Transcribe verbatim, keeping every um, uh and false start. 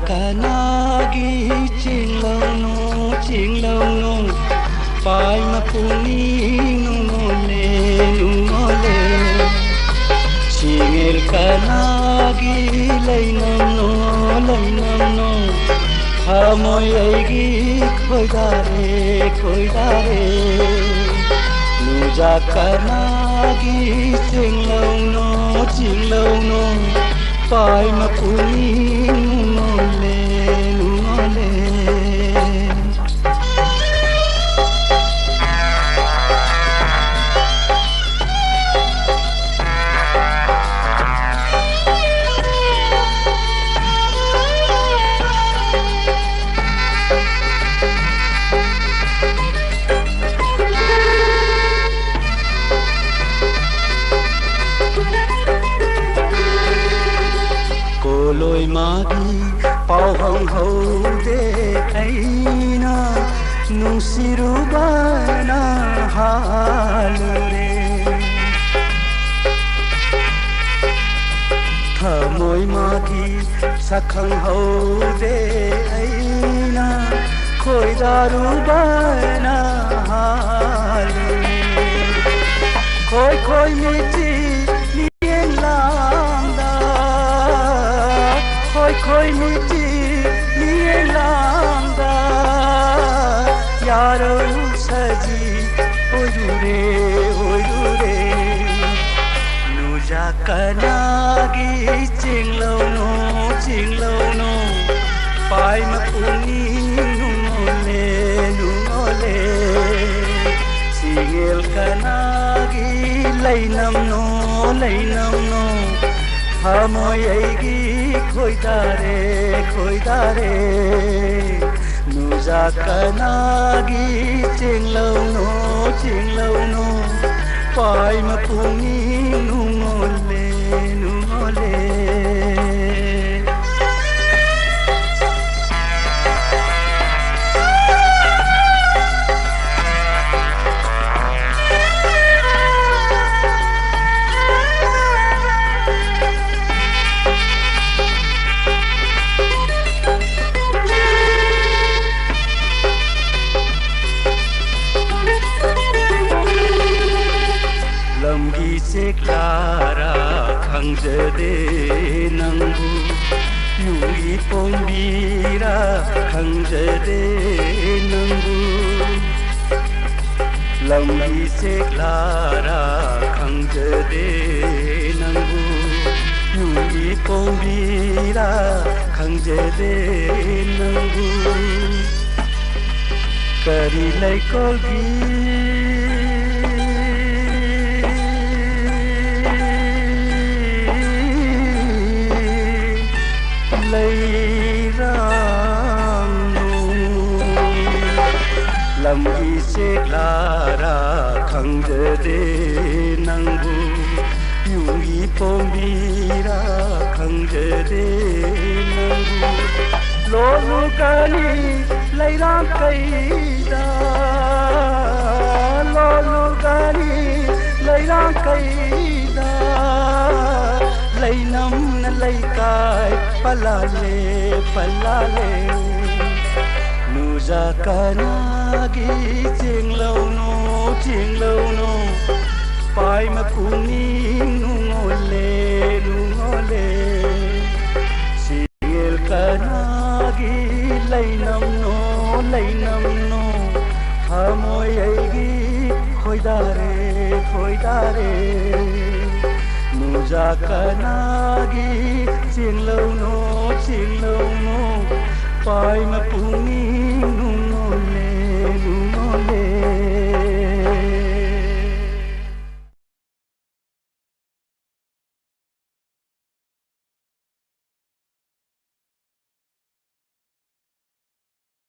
ꯀꯅꯥꯒꯤ ꯆꯤꯡꯂꯧꯅꯣ, ꯆꯤꯡꯂꯧꯅꯣ, ꯄꯥꯏ ꯃꯄꯨꯅꯤ ꯅꯨꯡꯉꯣꯜꯂꯦ, ꯅꯨꯡꯉꯣꯜꯂꯦ꯫ ꯁꯤꯡꯉꯦꯜ ꯀꯅꯥꯒꯤ ꯂꯩꯅꯝꯅꯣ, ꯂꯩꯅꯝꯅꯣ, ꯊꯃꯣꯏ ꯑꯩꯒꯤ ꯈꯣꯏꯗꯥꯔꯦ, ꯈꯣꯏꯗꯥꯔꯦ꯫ ꯅꯨꯖꯥ ꯀꯅꯥꯒꯤ ꯆꯤꯡꯂꯧꯅꯣ, ꯆꯤꯡꯂꯧꯅꯣ, ꯄꯥꯏ ꯃꯄꯨꯅꯤ ꯅꯨꯡꯉꯣꯜꯂꯦ, ꯅꯨꯡꯉꯣꯜꯂꯦ꯫ ꯀꯣꯂꯣꯏ ꯃꯥꯒꯤ ꯄꯥꯎ ꯍꯪꯍꯧꯗꯦ ꯑꯩꯅ ꯅꯨꯡꯁꯤꯔꯨꯕꯅ ꯍꯥꯜꯂꯨꯔꯦ꯫ ꯊꯃꯣꯏ ꯃꯥꯒꯤ ꯁꯛꯈꯪꯍꯧꯗꯦ ꯑꯩꯅ ꯈꯣꯏꯗꯥꯔꯨꯕꯅ ꯍꯥꯜꯂꯨꯔꯦ꯫ ꯈꯣꯏ ꯈꯣꯏ ꯃꯤꯠꯁꯤ ꯃꯤꯠꯌꯦꯡ ꯂꯥꯡꯗ, ꯈꯣꯏ ꯈꯣꯏ ꯃꯤꯠꯁꯤ ꯃꯤꯠꯌꯦꯡ ꯂꯥꯡꯗ, ꯌꯥꯔꯧ ꯁꯖꯤ ꯑꯣꯏꯔꯨꯔꯦ, ꯑꯣꯏꯔꯨꯔꯦ꯫ ꯅꯨꯖꯥ ꯀꯅꯥꯒꯤ ꯆꯤꯡꯂꯧꯅꯣ, ꯆꯤꯡꯂꯧꯅꯣ, ꯄꯥꯏ ꯃꯄꯨꯅꯤ ꯅꯨꯡꯉꯣꯜꯂꯦ, ꯅꯨꯡꯉꯣꯜꯂꯦ꯫ ꯁꯤꯡꯉꯦꯜ ꯀꯅꯥꯒꯤ ꯂꯩꯅꯝꯅꯣ, ꯂꯩꯅꯝꯅꯣ, ꯊꯃꯣꯏ ꯑꯩꯒꯤ ꯈꯣꯏꯗꯥꯔꯦ, ꯈꯣꯏꯗꯥꯔꯦ꯫ ꯅꯨꯖꯥ ꯀꯅꯥꯒꯤ ꯆꯤꯡꯂꯧꯅꯣ, ꯆꯤꯡꯂꯧꯅꯣ, ꯄꯥꯏ ꯃꯄꯨꯅꯤ ꯅꯨꯡꯉꯣꯜꯂꯦ, ꯅꯨꯡꯉꯣꯜꯂꯦ꯫ ꯏꯆꯦꯛ ꯂꯥꯔꯥ ꯈꯪꯖꯗꯦ ꯅꯪꯕꯨ, ꯌꯨꯝꯒꯤ ꯄꯣꯝꯕꯤꯔꯥ ꯈꯪꯖꯗꯦ ꯅꯪꯕꯨ, ꯂꯝꯒꯤ ꯆꯦꯛ ꯂꯥꯔꯥ ꯈꯪꯖꯗꯦ ꯅꯪꯕꯨ, ꯌꯨꯝꯒꯤ ꯄꯣꯝꯕꯤꯔꯥ ꯈꯪꯖꯗꯦ ꯅꯪꯕꯨ꯫ ꯀꯔꯤ ꯂꯩꯀꯣꯜꯒꯤ ꯂꯩꯔꯥꯡꯅꯣ? ꯂꯝꯒꯤ ꯆꯦꯛꯂꯥꯔꯥ ꯈꯪꯖꯗꯦ ꯅꯪꯕꯨ, ꯌꯨꯝꯒꯤ ꯄꯣꯝꯕꯤꯔꯥ ꯈꯪꯖꯗꯦ ꯅꯪꯕꯨ꯫ ꯂꯣꯂꯨꯒꯅꯤ ꯂꯩꯔꯥꯡ ꯀꯩꯗ, ꯂꯣꯂꯨꯒꯅꯤ ꯂꯩꯔꯥꯡ ꯀꯩꯗ, ꯂꯩꯅꯝꯅ ꯂꯩꯀꯥꯏ ꯄꯜꯂꯥꯂꯦ, ꯄꯜꯂꯥꯂꯦ꯫ ꯅꯨꯖꯥ ꯀꯅꯥꯒꯤ ꯆꯦꯡꯂꯧꯅꯣ, ꯆꯦꯡꯂꯧꯅꯣ? ꯄꯥꯏꯃ ꯄꯨꯛꯅꯤꯡ ꯅꯨꯡꯉꯣꯜꯂꯦ, ꯅꯨꯡꯉꯣꯜꯂꯦ꯫ ꯁꯤꯡꯉꯦꯜ ꯀꯅꯥꯒꯤ ꯂꯩꯅꯝꯅꯣ, ꯂꯩꯅꯝꯅꯣ? ꯊꯃꯣꯏ ꯑꯩꯒꯤ ꯈꯣꯏꯗꯥꯔꯦ, ꯈꯣꯏꯗꯥꯔꯦ꯫ ꯅꯨꯖꯥ ꯀꯅꯥꯒꯤ ꯆꯦꯡꯂꯧꯅꯣ, ꯆꯦꯡꯂꯧꯅꯣ? ꯄꯥꯏꯃ ꯄꯨꯛꯅꯤꯡ